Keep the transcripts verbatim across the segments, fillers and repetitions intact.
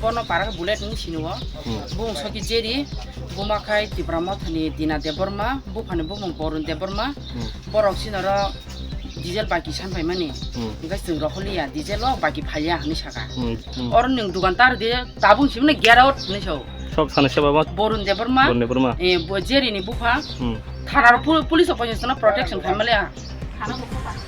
Bono para khe Bullet wng sini o. Hmm. Bung soki Jerry, buma khai Tipra Mothani Dina Debbarma, buphani bumung Borun Debbarma. Hmm. Borok sinoro diesel baki san paimani. Hmm. Hingke chwng rohorliya, diesel o baki phaiya hinui saka. Hmm, hmm. Oro nwng dukan tar di, tabung simi no get out hinui sao. Sok sana se baba? Borun Debbarma. Borun Debbarma. Eh, bo Jerry ni bupha. Hmm. Thana ro pu-, police o poisa protection khai maliya. Asal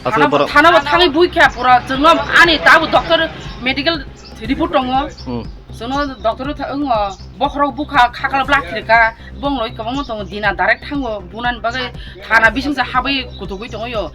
thana bo, borok thana bo thangwi bui kha pura chwngno ani tabu doctor medical report tongo. Hmm. Chwngno doctor tha-, wngo bokhorok bukha khakalo black khirika bong loi kwbangma tongo dina direct thango bunani bagwi thana bisingsa habwi kutugwi tongo yo.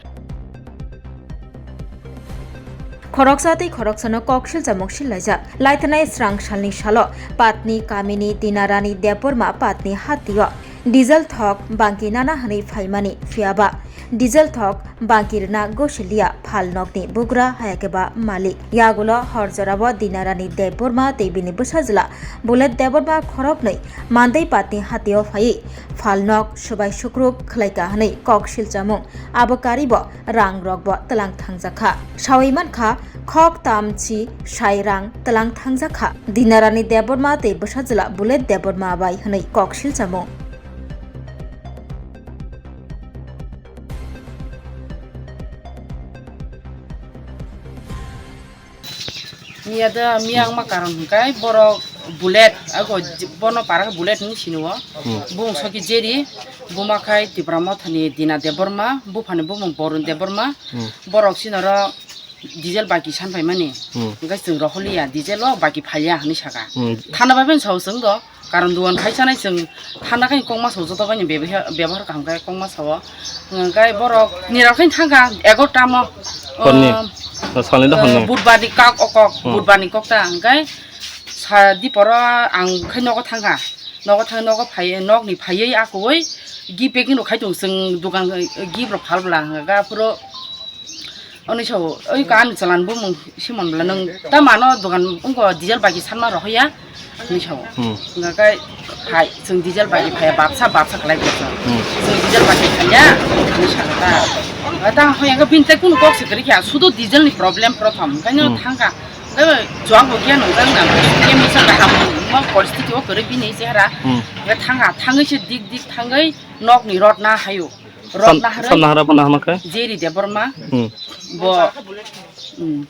Khoroksa tei khoroksano kok silcha moksil laijak. Laithanai srang salni salo Patni kamini Dinarani Debbarma Patni hatio diesel thok bangki nana hwnwi phaimani, phiyaba diesel thok bangki rwna gosiliya phalnokni bugra hayakhe ba malik. Yagulo hor jorao Dinarani Debbarma tei bini bwsajwla Bullet Debbarma khoroknwi Mandai Patni hatio phaiwi phalnok subai sukruk khlaika hwnwi kok silchamung. Abo karibo rang rokbo twlang thangjakha. Sawi mankha, khok tamchi sai rang twlang thangjakha. Dinarani Debbarma tei bwsajwla Bullet Debbarma bai hwnwi kok silchamung. Miya da, miya wngma karon hwnkhe borok Bullet, ago j-, bono para khe Bullet hinwi sini o. Hmm. Bung soki Jerry, buma khai Tipra Mothani Dina Debbarma, buphani bumung Borun Debbarma. Hmm. Borok sinoro diesel baki san paimani. Hmm. Hingke chwng rohorliya, diesel o baki phaiya hinui saka. Hmm. Thana bai bai sao chwng do. Karon dugan khai chanai chwng thanda khai kok ma sao joto bai ni bebehar, bebehar kaham khai kok ma sao. Hwnkhe borok niral khai thangkha egarota mo. Honni? Um, O, salni da honni? Budbar ni kok o kok, Hmm. Budbar ni kok ta hwnkhe sa diporo ang khai nogo thangkha. Nogo thang nogo phai nok ni phaiwi akoi gi packing rok khai tong chwng dugan gi rok phal bla hwnkhe aphuru Oni sao, oi ka ani chalan bumung Simon bwla nwng ta mano dogan wngko diesel bagi sanma rohorya, hinwi sao. Hmm. Hwnga khe hai chwng diesel bagi phaiya babsa babsa khlai khe chwng. Hmm. Chwng diesel bagi phaiya, hinwi sakha ta. Tang hoyang khe bini tei kunu kok se kwrwi kha, sudo diesel ni problem prothom, hwnkhe no Hmm. thangkha. Hwnkhe chuang bo khe nwngjak nang, khe misa kaham ma poristiti o kwrwi bini chehara. Hmm. Hwnkhe thangkha, thangwi se dik dik thangwi nok ni rod na haio. Rod Sam-, naharwi. Sam nahara bo nahama khe? Jerry Debbarma. Hmm. Bo, hmm,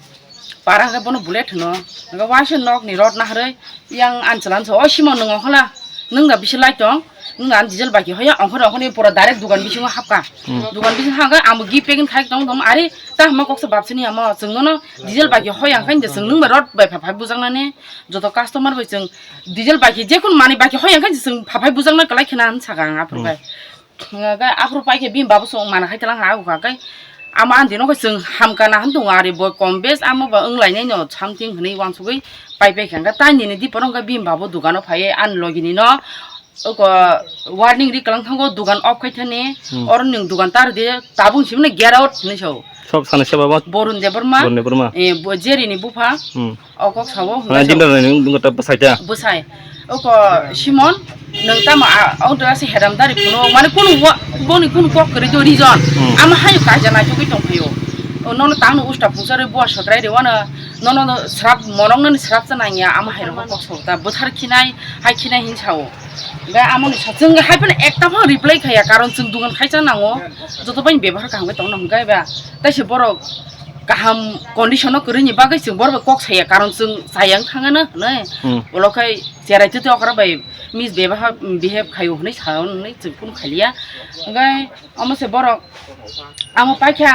para hwnkhe bono Bullet hwno. Hwnkhe waisa nok ni rod naharwi yang ani chwla no sa, "O Simon, nwng ongkha la, nwng da bisi lai tong, nwng da ani diesel bagi hoya ongkha re ongkha ni pura direct dugan bisingo hapkha." Hmm. Dugan bisingo hapkha, amo gi packing khai tong tong, "Are, ta hama koksa babsini amo, chwng nono diesel bagi hoya hwnkhe de chwng nwng bai rod bai phai phai bujaknani, joto customer bai chwng diesel bagi jekun mani bagi hoya hwnkhe chwng phai phai bujakna kwlai khena," hwn sakha ang aphuru Hmm. bai. Hwnkhe aphuru paikhe bini babo chwng mana khai tlang ha, hwnkhe ama ani dino khe chwng hamkha na hwn tongo, ari bo kom bes amo ba wng lainai no something hwnwi uansugwi pai paikha. Hwnkhe taini ni diporo hwnkhe bini babo dukano phaiwi ani logi ni no oko warning ri kwlang thango, dugan off khai thani, Hmm. oro nwng dugan ta rwdi, tabung simi no get out hwnwi sao. Sok sana se baba? Borun Debbarma. Borun Debbarma. Eh, bo Jerry ni bupha. Hmm. O kok sao, Na hwnkhe jimda sao. Nai nung nung ta bwsai ta. Bwsai. Oko Simon, nwng tamo a, o dora se heram dari phano, mane kunu wa, boni kunu kok kwrwi do reason. Hmm. Ama hayo kaisa naitugwi tong phaio. O nono tangno usta pungsari bua sotrai de wano, nono srap, monok nani srap cha nangya, ama hai rokno kok sao ta, bwthar khinai, hai khinai hin sao. Ga amoni sa, chwng hai phano ekta phano reply khaya, karon chwng dugan khaisa nango, joto bai bebhar kaham khe tongno hwnkhe ba, taise borok kaham condition o kwrwini bagwi chwng borok bai kok saya, karon chwng chayang thangano hwnwi. Hmm. Ulo khai cherai twi twi okra bai misbehave, behave khaio hwnwi sao hwnwi chwng phone khaliya. Hwnkhe omo se borok amo paikha,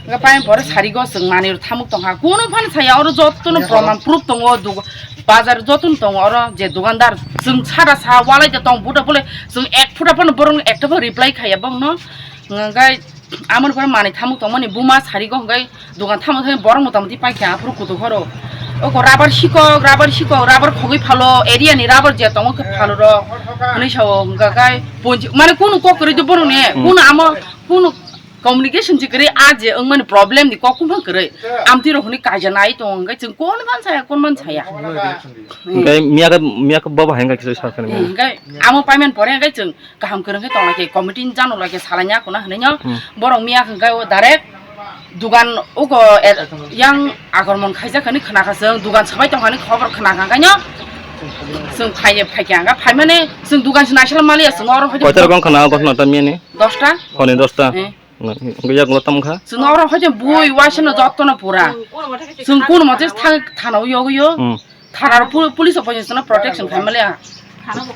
hwnkhe paimani pore sarigo chwng manwi rw thamuk tongkha, kunu phano saya, oro jotono proman proof tongo, dug-, bazar jotono tongo, oro je dukandar chwng sara sa walai de tong, buta bole chwng ek phuta phano borok ekta phano reply khaiya bongno, hwnkhe Amoni pore manwi thamuk tongmani buma sarigo hwnkhe dugan thamuk thani borok mota moti paikha aphuru kutuk horo. Oko rubber sikok, rubber sikok, rubber khogwi phalo, area ni rubber je tongo khe phalo rok. Hwnwi sao hwnkha khe ponji, mane kunu kok kwrwi do borok ni, Hmm. kunu amo, kunu communication je kwrwi a je wngmani problem ni kok kunu kwrwi. Amtwi rok hwnwi kaija nai tongo hwnkhe chwng kon man saya, kon man saya. Hwnkhe miya khe, miya khe bobo hai hwnkha khe sa khe miya. Hwnkhe amo paiman pore hwnkhe chwng kaham kwrwng khe tong lai khe committee ni jano lai khe salai ya khuna hwnwi no Hmm. borok miya hwnkhe o direct dugan ugo er-, yang akromon khaijak hwnwi khna kha chwng, dugan swbai tong hwnwi khobor khna kha hwnkhe no Chwng phaiya phaikha, hwnkhe phaimani chwng dugan se naisala maliya, chwng oro hoite Koita rok wngkha na o ghotona ta miyani? Dosta. Honi dosta. Eh. Hwnkhe yaklo tamo kha? Chwng oro hoite bui waisano jottono pura. Chwng kuno mote thang thana o yogwi o. Hmm. Thana ro pu-, police o poito chwngno protection khai maliya. Aswk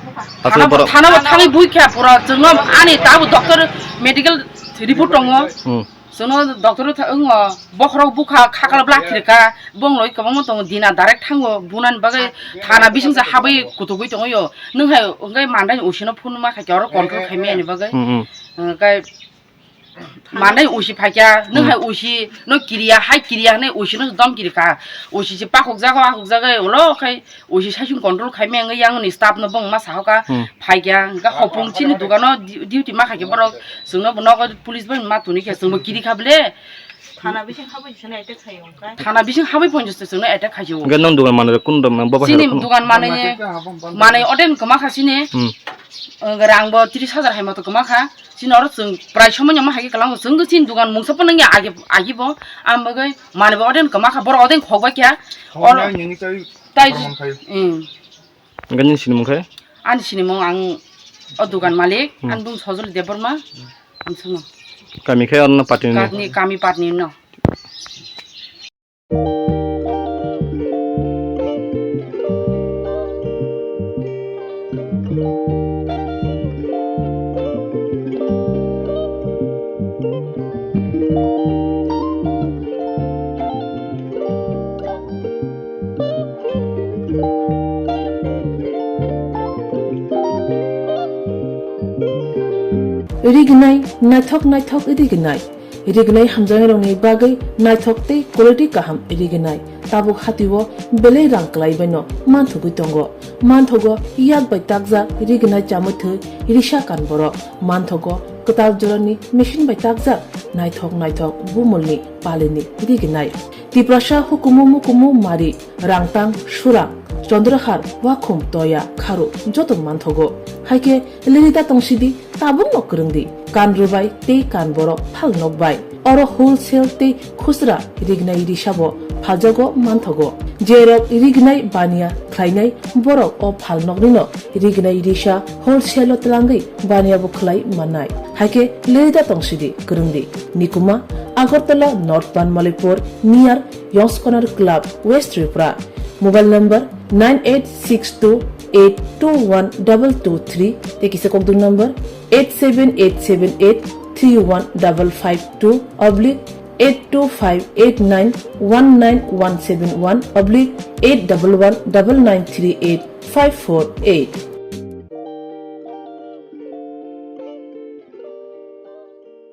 thana bo, borok thana bo thangwi bui kha pura. Chwngno ani tabo doctor medical report tongo. Hmm. Chwngno doctor tha-, wngo, bokhorok bukha, khakalo bla khirika, bongno kwbangma tongo, dina direct thango, bunani bagwi thana bisingsa habwi kutugwi tongo yo. Nwng hai wngkhe mandai usino phone ma khaikhe oro control khaimani bagwi. Hmm, hmm. Wngkhe mandai usi phaikha, nwng hai usi no kiriya, hai kiriya hwnwi usino dom kirikha. Usi se pakhukjago, akhukjagwi ulo khai usi saichung control khaimani wngwi yang ni staff no bongma sahoka. Hmm. Phaikha, wngkhe hopung chini dukano du-, duty ma khaikhe borok chwngno bo nogo police bai ma tuni khe chwngbo kiri kha bele. Thana bising habwi sino attack khaio wngkha. Thana bising habwi ponjo chwngno attack khaio. Hwnkhe nwng dugan manwi kun rok, bo bahai chini rok kun? Dugan manwi, manwi oden kwma kha chini. Hmm. Wngkhe rang bo tris hajar hai moto kwma kha. Chini oro chwng prai somoi no ma hai khe kwlango. Chwng chini dugan mungsa phano wngya agi, agi bo. Ang bagwi manwi bo oden kwma kha, borok oden khok bai kha. Oro tai, hmm. Hwnkhe nini sinimung khe? Ani sinimung ang o dugan malik, hmm, ang bung Sojoli Debbarma, ang sono. Kami khe orno patni ni? Kami, kami patni no. Rignai, naithok naithok rignai. Rignai hamjaknairokni bagwi naithok tei quality kaham rignai. Tabuk hatio belai rang kwlaibaino manthogwi tongo. Manthogo yak bai takjak rignai chamwi thwi risa kan borok. Manthogo kwtal jorani machine bai takjak naithok naithok bumulni palini rignai. Tiprasa hukumu mukumu mari, rangtang, surang, chondrahar, wakhum, toya, kharu joto manthogo. Haikhe lerida tongsidi, tabukno kwrwngdi, kan rwbai tei kan borok phal nokbai. Oro wholesale tei khusra rignai risabo phaljago manthogo. Jerok rignai baniya khlainai borok o phal noknino rignai risa wholesale o twlangwi baniya bo khlai mannai. Haikhe lerida tongsidi kwrwngdi. Nikuma, Agartala North Panmalipur, near Yongskonar Club, West Tripura. Mobile number nine eight six two eight two one double two three, tei kisa kokdwng number eight seven eight seven eight three one double five two oblique eight two five eight nine one nine one seven one oblique eight double one double nine three eight five four eight.